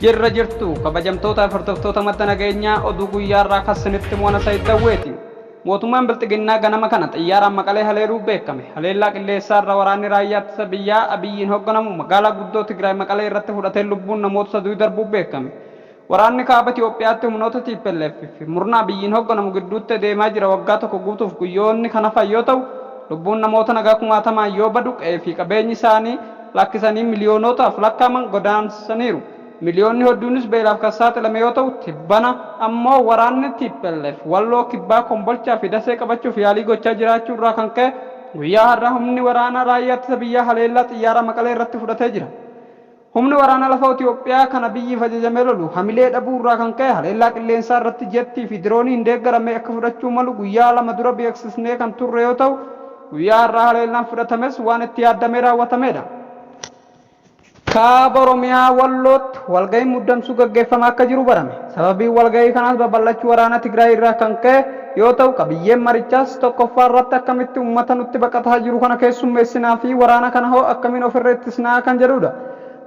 Jirra jirtu kabajamtoota fi hordoftoota madda nageenyaa oduu guyyaa irraa kan sinitti moona Sayid Dawweeti. Mootummaan Bilxiginnaa ganama kana xiyyaaraan Maqalee haleeluu beekame. Haleellaa qilleessaa irra waraanni raayyaa ittisa biyyaa Abiyyiin hogganamu magaalaa guddoo Tigraay Maqalee irratti fudhateen lubbuun namoota sadui darbuu beekame. Waraanni Kaaba Itiyoophiyaatti humnoota tplf fi murna Abiyyiin hogganamu gidduutti adeemaa jira waggaa tokko guutuuf guyyoonni kan hafan yoo ta'u, lubbuun namoota nagaa kumaatamaan yoo badu qe'ee fi qabeenyi isaanii lakkisanii miliyoonootaaf lakkaa'aman godaansaniiru. Miliyoonni hodduunis beelaaf kan saaxilame yoo ta'u, tibbana ammoo waraanni tplf Walloo Kibbaa Kombolchaa fi Dasee qabachuuf yaalii gochaa jiraachuu irraa kan ka'e guyyaa har'aa humni waraanaa raayyaa ittisa biyyaa haleellaa xiyyaaraa Maqalee irratti fudhatee jira. Humni waraana lafoo Itiyoophiyaa kan Abiyyiif ajajamee lolu hamilee dhabuu irraa kan ka'e haleellaa qilleensaa irratti jettii fi dirooniin deeggarame akka fudhachuu malu guyyaa 2 dura beeksisnee kan turre yoo ta'u, guyyaa har'aa haleellaan fudhatames waan itti yaaddamee raawwatameedha. Kaaba Oromiyaa Wallootti walga'iin muddamsuu gaggeeffamaa akka jiru barame. Sababiin walga'ii kanaas babal'achuu waraana Tigraay irraa kan ka'e yoo ta'u, qabiyyeen marichaas tokkoffaa irratti akkamitti ummata nutti baqataa jiru kana keessummeessinaa fi waraana kana hoo akkamiin ofirra ittisnaa kan jedhuudha.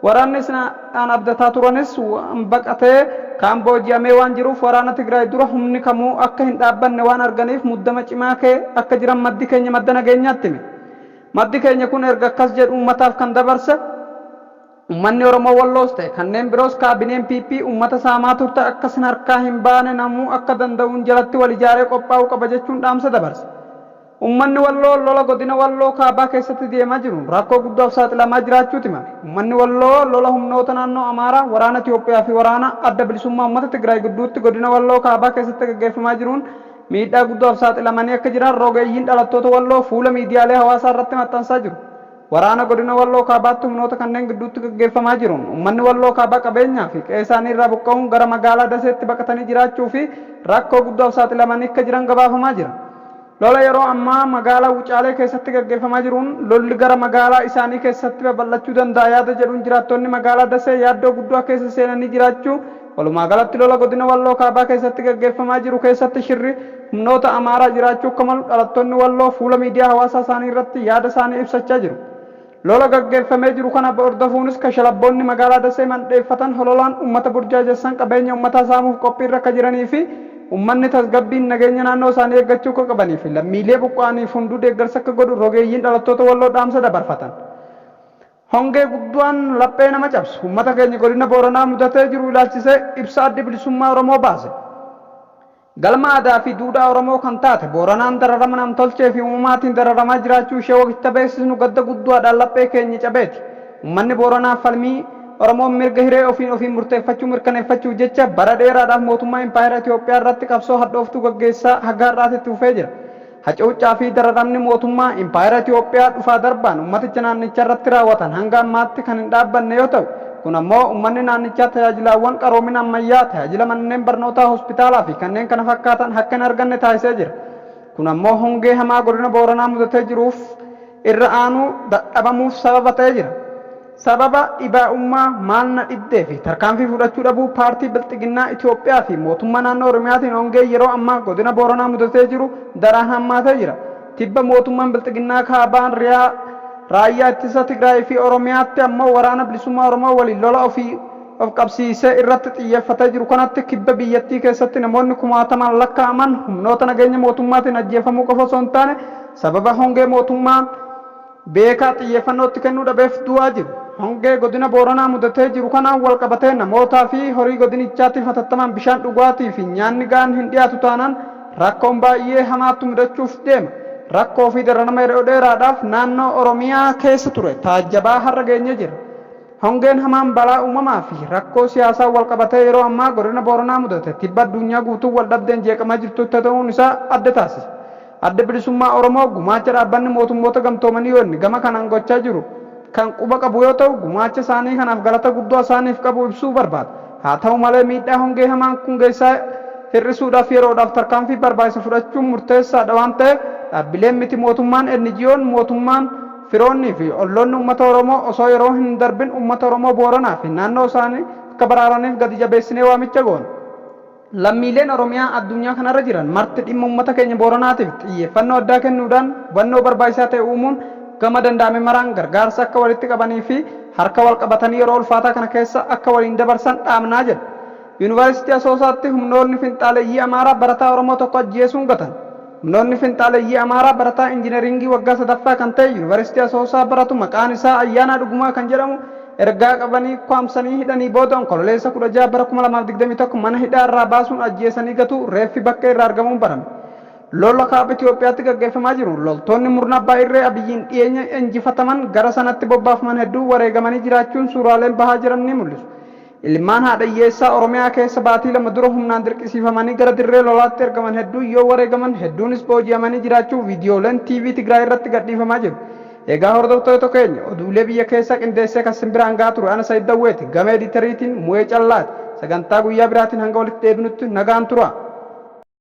Waraanni isaan abdataa turanis waan baqatee kaan booji'amee waan jiruuf waraana Tigraay dura humni kamuu akka hin dhaabbanne waan arganiif muddama cimaa kee akka jiran maddi keenya madda nageenyaatti hime. Maddi keenya kun erga akkas jedhu ummataaf kan dabarse, Ummanni Oromoo Walloos ta'e kanneen biroos kaabineen PP ummata saamaa turte akka sin harkaa hin baane namuu akka danda'uun jalatti wal ijaaree qophaa'uu qaba jechuun dhaamsa dabarse. Ummanni Walloo lola godina Walloo Kaabaa keessatti deemaa jiruun rakkoo guddaaf saaxilamaa jiraachuutu himame. Ummanni Walloo lola humnoota naannoo Amaaraa, waraana Itiyoophiyaa fi waraana Adda Bilisummaa Ummata Tigraay gidduutti godina Walloo Kaabaa keessatti gaggeeffamaa jiruun miidhaa guddaaf saaxilamanii akka jiran rogeeyyiin dhalattoota Walloo fuula miidiyaalee hawaasaa irratti maxxansaa jiru. Waraana Godina Walloo Kaabaatti humnoota kanneen gidduutti gaggeeffamaa jiruun uummanni Walloo Kaabaa qabeenyaa fi qe'ee isaanii irraa buqqa'uun gara magaalaa Daseetti baqatanii jiraachuu fi rakkoo guddaaf saaxilamanii akka jiran gabaafamaa jira. Lola yeroo ammaa magaalaa Wucaalee keessatti gaggeeffamaa jiruun lolli gara magaalaa isaanii keessatti babal'achuu danda'a yaada jedhuun jiraattonni magaalaa Dasee yaaddoo guddaa keessa seenanii jiraachuu Walumaa galatti lola godina Walloo Kaabaa keessatti gaggeeffamaa jiru keessatti shirri humnoota Amaaraa jiraachuu akka malu dhalattoonni Walloo fuula miidiyaa hawaasaa isaanii irratti yaada isaanii ibsachaa jiru. Lola gaggeeffamee jiru kana hordofuunis kashalabboonni magaalaa Dasee mandheeffatan hololaan ummata burjaajessan qabeenya ummataa saamuuf qophiirra akka jiranii fi ummanni tasgabbiin nageenya naannoo isaanii eeggachuu akka qabanii fi lammiilee buqqa'aniif hunduu deeggarsa akka godhu rogeeyyiin dhalattoota Walloo dhaamsa dabarfatan. Hongee gudduaan laphee nama cabsu ummata keenya godina Booranaa mudatee jiru ilaalchisee ibsa Addi Bilisummaa Oromoo baase. Galma aadaa fi duudhaa Oromoo kan taate Booranaan dararama namtolchee fi uumamaatiin dararamaa jiraachuu ishee waqita beeksisnu gadda gudduadhaan laphee keenya cabeeti. Ummanni Booranaa falmii Oromoon mirga hiree ofiin ofiin murteeffachuu mirkaneeffachuuf jecha bara dheeraadhaaf mootummaa Impaayera Itoophiyaa irratti qabsoo hadhooftuu gaggeessaa haga har'aatti itti fufee jira. Hacuuccaa fi dararamni mootummaa impaayera Itiyoophiyaa dhufaa darbaan ummaticha naannichaa irratti raawwatan hanga ammaatti kan hin dhaabbanne yoo ta'u, kun ammoo ummanni naannichaa tajaajilaawwan qaroomina ammayyaa, tajaajila manneen barnootaa, hospitaalaa fi kanneen kana fakkaatan akka hin arganne taasisee jira. Kun ammoo hongee hamaa godina Booranaa mudatee jiruuf irra aanuu dadhabamuuf sababa ta'ee jira. Sababa dhibaa'ummaa, maal na dhibdee fi tarkaanfii fudhachuu dhabuu paartii Bilxiginnaa Itoophiyaa fi mootummaa naannoo Oromiyaatiin hongeen yeroo ammaa godina Booranaa mudatee jiru daraan hammaatee jira. Tibba mootummaan Bilxiginnaa kaabaan riyaa raayyaa ittisa Tigraay fi Oromiyaatti ammoo waraana bilisummaa Oromoo waliin lola ofii of qabsiisee irratti xiyyeeffatee jiru kanatti kibba biyyattii keessatti namoonni kumaatamaan lakkaa'aman humnoota nageenya mootummaatiin ajjeefamuu qofa osoo hin taane sababa hongee mootummaan beekaa xiyyeeffannoo itti kennuu dhabeef du'aa jiru. Hongee godina Booranaa mudatee jiru kanaan walqabatee namootaa fi horii godinichaatiif hatattamaan bishaan dhugaatii fi nyaanni ga'aan hin dhiyaatu taanaan rakkoon baay'ee hamaattu mudachuuf deema. Rakkoo fi dararama yeroo dheeraadhaaf naannoo Oromiyaa keessa ture taajjabaa har'a geenyee jirra. Hongeen hamaan balaa uumamaa fi rakkoo siyaasaan walqabatee yeroo ammaa godina Booranaa mudate tibba addunyaa guutuun waldhabdeen jeeqamaa jirtutti ta'uun isaa adda taasisa. Adda Bilisummaa Oromoo gumaacha Dhaabbanni Mootummoota Gamtoomanii UN gama kanaan gochaa jiru kan quba qabu yoo ta'u, gumaacha isaanii kanaaf galata guddaa isaaniif qabu ibsuu barbaada. Haa ta'u malee miidhaa hongee hamaan kun geessisaa hir'isuudhaaf yeroodhaaf tarkaanfii barbaachisu fudhachuun murteessaadha waan ta'eef dhaabbileen miti mootummaan, NGOn, mootummaan, firoonnii fi olloonni uummata Oromoo osoo yeroo hin darbin uummata Oromoo Booranaa fi naannoo isaanii akka baraaraniif gadi jabeessinee waamicha goona. Lammiileen Oromiyaa addunyaa kanarra jiran marti dhimma uummata keenya Booranaatiif xiyyeeffannoo addaa kennuudhaan hubannoo barbaachisaa ta'e uumuun gama danda'ame maraan gargaarsa akka walitti qabanii fi harka wal qabatanii yeroo ulfaataa kana keessa akka waliin dabarsan dhaamnaa jedhe. Yuunivarsiitii Asoosaatti humnoonni finxaaleyyii Amaaraa barataa Oromoo tokko ajjeesuun gatan. Humnoonni finxaaleyyii Amaaraa barataa Injineringii waggaa sadaffaa kan ta'e Yuunivarsiitii Asoosaa baratu maqaan isaa Ayyaanaa Dhugumaa kan jedhamu ergaa qabanii ukkaamsanii hidhanii booda Onkololeessa 16 bara 2021 mana hidhaa irraa baasuun ajjeesanii gatuu reeffi bakka irraa argamuun barame. Lola Kaaba Itoophiyaatti gaggeeffamaa jiru loltoonni murna abbaa irree Abiyyiin dhiyeenya injifataman gara sanatti bobbaafaman hedduun wareegamanii jiraachuun suuraaleen bahaa jiran ni mul'isu. Ilmaan haadha hiyyeessaa Oromiyaa keessa baatii 2 dura humnaan dirqisiifamanii gara dirree lolaatti ergaman hedduun yoo wareegaman hedduunis booji'amanii jiraachuu viidiyooleen TV Tigraay irratti gadhiifamaa jiru. Egaa hordoftoota keenya oduulee biyya keessaa qindeessee kan sin biraan gahaa ture ana Sayid Dawweeti. Gama editeriitiin Mu'ee Callaati. Sagantaa guyyaa biraatiin hanga walitti deebinutti nagaan turaa.